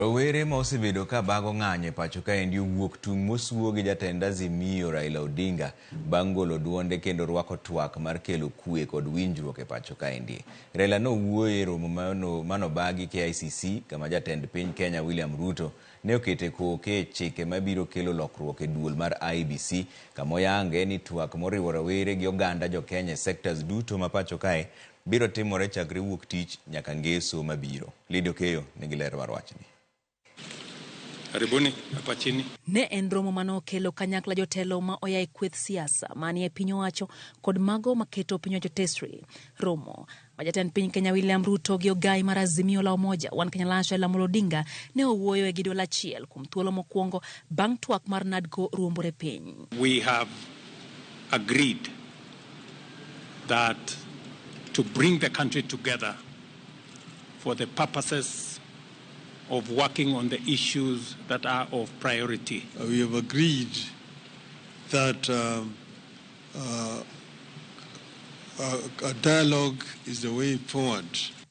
Rowere ma osebedo ka bago ng'anyo e pacho kaendi owuok tung' mosuo gi jatend Azimio Raila Odinga bang' golo duonde kendo rwako twak mar kelo kwe kod winjruok e pacho kaendi. Raila nowuoyo e romo manobagi KICC kama jatend piny Kenya William Ruto ne okete koke e chike mabiro kelo lokruok e duol mar IEBC kama oyange ni twak moriwo rawere gi oganda jokenya e sectors duto ma pacho kae biro timore chakre wuok tich nyaka ngeso mabiro. Lydia Okeyo nigi ler mar wachni. Karibuni hapa chini. Ne en romo mane okelo kanyakla jotelo ma oya e kweth siasa manie piny owacho kod mago maketo piny owacho tesre. Romo ma jatend piny Kenya William Ruto gi ogai mar Azimio la Umoja One Kenya Alliance Raila Amolo Odinga ne owuoyoe gi duol achiel kuom thuolo mokwongo bang' twak mar NADCO ruombore piny. We have agreed that to bring the country together for the purposes of working on the issues that are of priority. We have agreed that a dialogue is the way forward.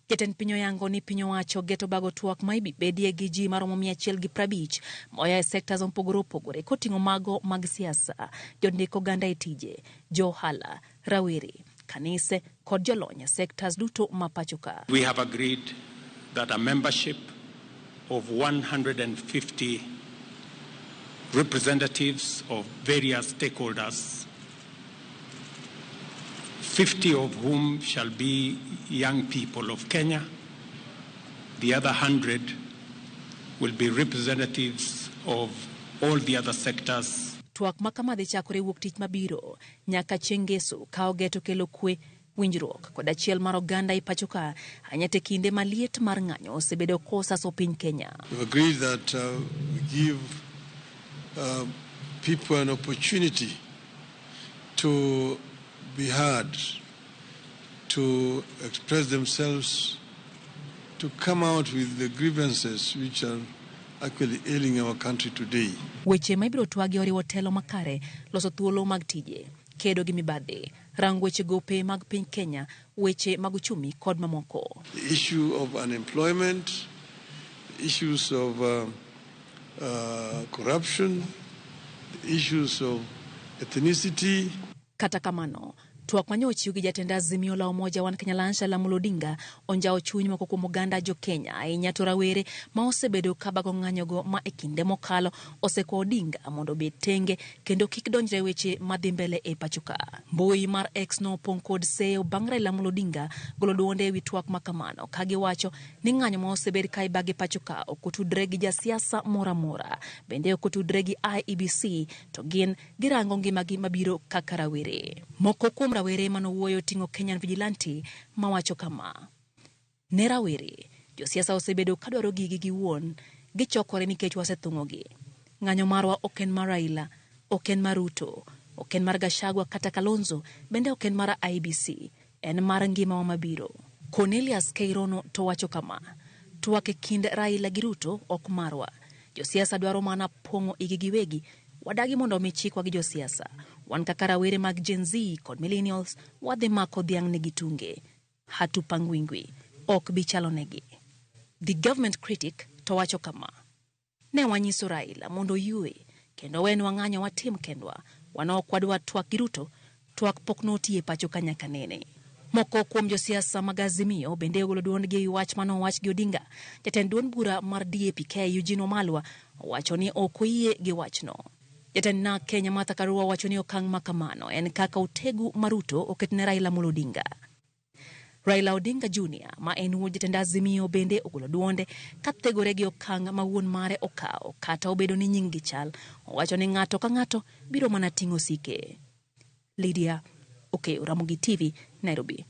Jatend piny oyango ni piny owacho geto bago twak ma ibibedie gi ji maromo 150 moya e sectors mopogore opogore koting'o mago mag siasa, jondik oganda e tije, jo ohala, rawere, kanise kod jolony e sectors duto ma pacho ka. We have agreed that a membership of 150 representatives of various stakeholders, 50 of whom shall be young people of Kenya, the other 100 will be representatives of all the other sectors. Twak ma kama dhi chakore wuok tich mabiro nyaka chieng' ngeso ka ogeto kelo kwe, winjruok kod achiel mar oganda e pacho ka ahinya te kinde ma liet mar ng'anyo osebedo kosaso piny Kenya. We've agreed that we give people an opportunity to be heard, to express themselves, to come out with the grievances which are actually ailing our country today. Weche ma ibiro twagi oriwo telo makare, loso thuolo mag tije, kedo gi mibadhi, rango weche gope mag piny Kenya, weche mag uchumi kod mamoko. The issue of unemployment, the issues of corruption, the issues of ethnicity. Kata kamano, twak mane ochiw gi jatend Azimio la Umoja One Kenya Alliance Raila Amolo Odinga onjawo chuny moko kuom oganda jo Kenya ahinya to rawere ma osebedo ka bago ng'anyogo ma e kinde mokalo osekwa Odinga mondo obed tenge kendo kik donjre e weche madhi mbele e pacho ka. Mbui mar X nopong' kod seyo bang' Raila Amolo Odinga golo duonde ewi twak ma kamano ka giwacho ni ng'anyo ma osebed ka ibage pacho ka ok otudre gi jasiasa moro amora, bende ok otudre gi IEBC to gin girango ngimagi mabiro kaka rawere. Moko kuom rawere manowuoyo ting'o Kenyan Vigilante mawacho kama: Ne rawere, josiasa osebedo kadwaro gigi giwuon, gichokore nikech wasethung'ogi. Ng'anyo marwa ok en mar Raila, ok en mar Ruto, ok en mar Gachagua kata Kalonzo, bende ok en mar IEBC, en mar ngimawa mabiro. Cornelius Keirono to wacho kama: Twak e kind Raila gi Ruto ok marwa. Josiasa dwaro mana pong'o igi giwegi, wadagi mondo omi chikwa gi josiasa. Wan kaka rawere mag Gen Z kod Millennials wadhi mako dhiang' ni gi tunge. Hatupangwingwi ok bi chalonegi. The Government Critic to wacho kama: Ne wanyiso Raila mondo oyue kendo owenwa ng'anyo watim kendwa. Wan ok wadwa twak gi Ruto, twak pok notiye pacho ka nyaka nene. Moko kuom josiasa mag Azimio bende ogolo duondgi ewi wach mane owach gi Odinga. Jatend duond bura mar DAP-K Eugene Wamalwa owacho ni ok oyie gi wachno. Jatend NARC Kenya Martha Karua owacho ni okang' ma kamano en kaka otegu ma Ruto oketne Raila Amolo Odinga. Raila Odinga Jr ma en wuod jatend Azimio bende ogolo duonde ka thegore gi okang' ma wuon mare okawo kata obedo ni nying gi chal. Owacho ni ng'ato ka ng'ato biro mana ting'o osike. Lydia Okeyo, Ramogi TV, Nairobi.